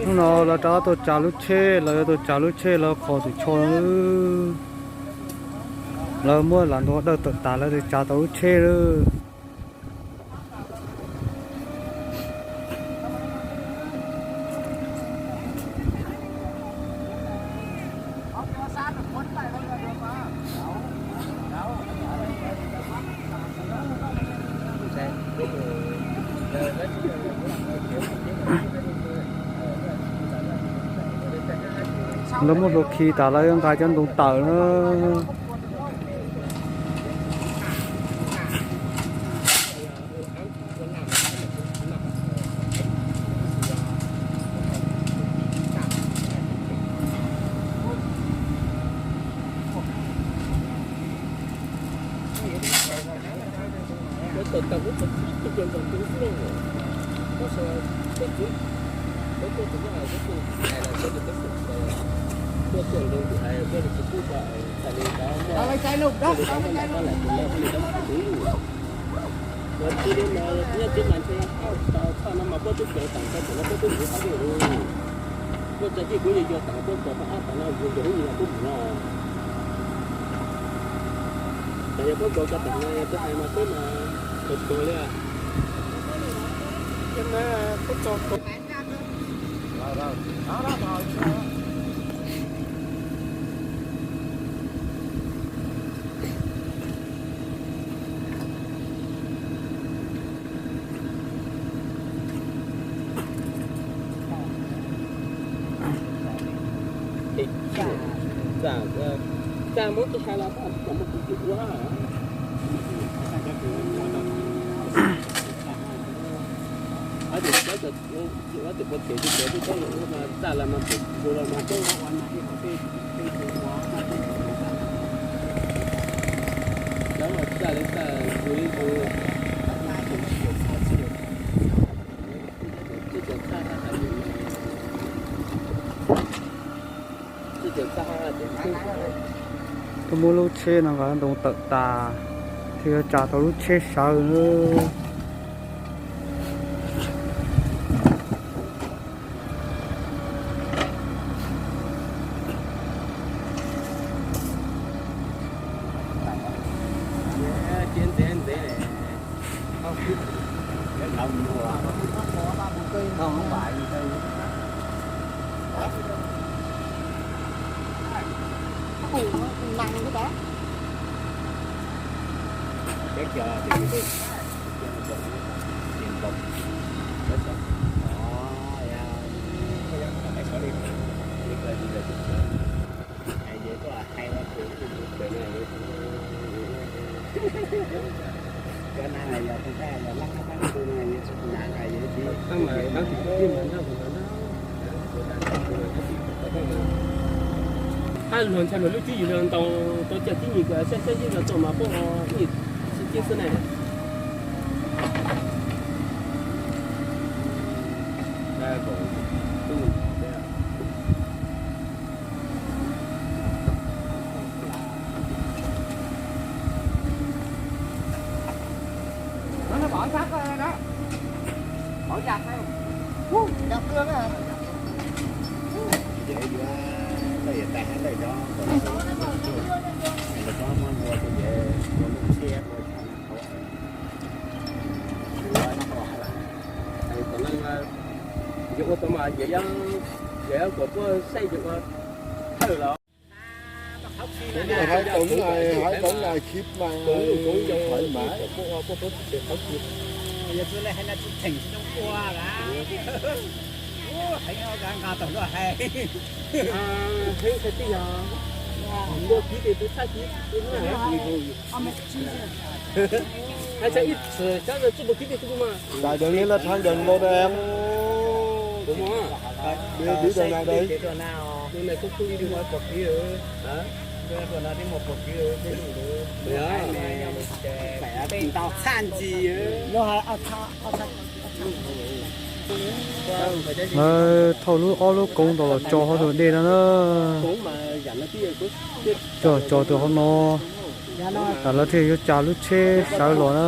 Hnub no lawv rov qab tuaj tsav lub tsheb, lawv yuav tuaj tsav lub tsheb lawv qhov tus tsho. Lawv muab lam ntua dawj tawm tas lawv tsav tau lub tsheb lawm. Lawv muab hlua khi tas lawv yuav nqa cov ntoo tawm na. Puab tsa tij kuv yog yog teem puab tau ob teem no, yog lub nyuag puab mus no. Ces yog puab nkaus cov teem no yog puab hais mas peb mas tau tuag li. Txaj muab tsis hais los txaj muab kuv ua. Tsis ua tus puas them tsis txawj txaj los mas pem ua los mas txaj ua mas txaj li txaj ua li ua. Tuaj muab lub tsheb no nqa ntoo tawm tas thiaj yuav tsa tau lub tsheb sawv na. Hab luag ntshai luag lub tswb yim los ntaus tau cov tib nyuag saib saib zeb los txog mas poob ib nyuag txhij ceb xwb ne. Yog ua tau mas yog, yog kom puab saib yog ua thawj los. Hais cov, hais cov khib mas, hais mas. Heev txhais tij yog npua kiv tes tus txhaj kiv tus na. Hais txhais ib txhis cov txuj npua kiv tes tus mas. Daim deev li lawv thav deev lo deev. Tus mas, tus deev na deev. Lawv thauj lub ob lub koob ntawd los tso hauv tus dej no na. Coj tso tus hauv no, tas lawv thiaj yuav tsa lub tsheb sawv los na.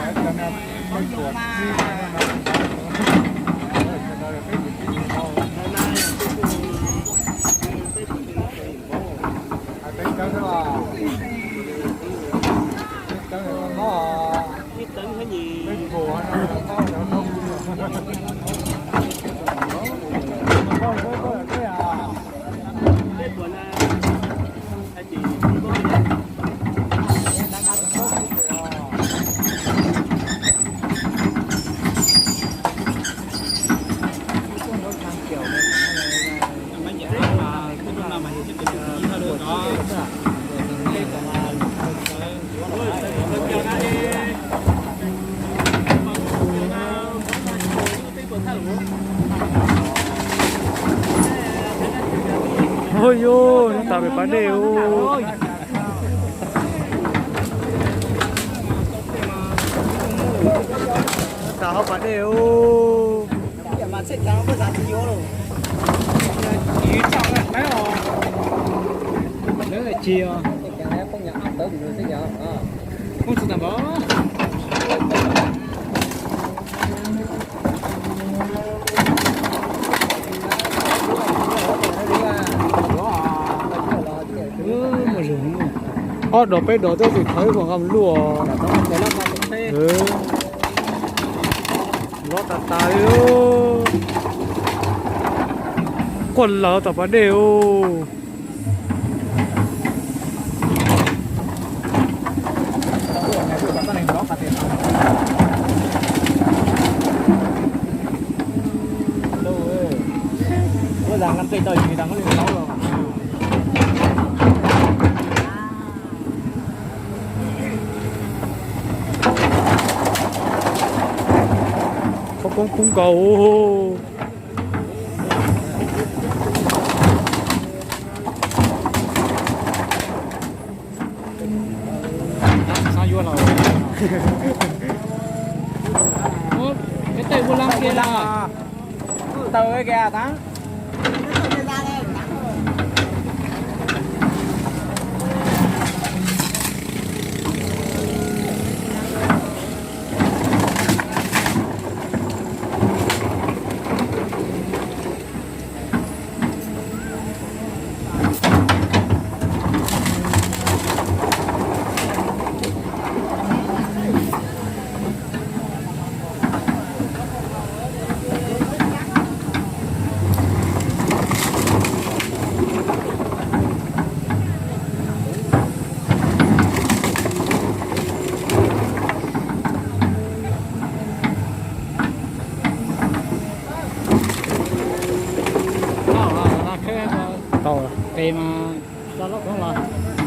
Mas nyiam mas, mas yog cov Yog, nyob tas pem pas dej os. Nyob tas hauv pas dej os. Ob dos peb dos twb tsis thawb ib vuag nqa mus luaj. Lov tas tas li. Quaj lawv tom pas dej os. Qhov koob kub nkaus. Xav yuav los. Ub, peb tej ua lab kiag los. Taw kiag tas. Tau, tes mas tso lub koob los.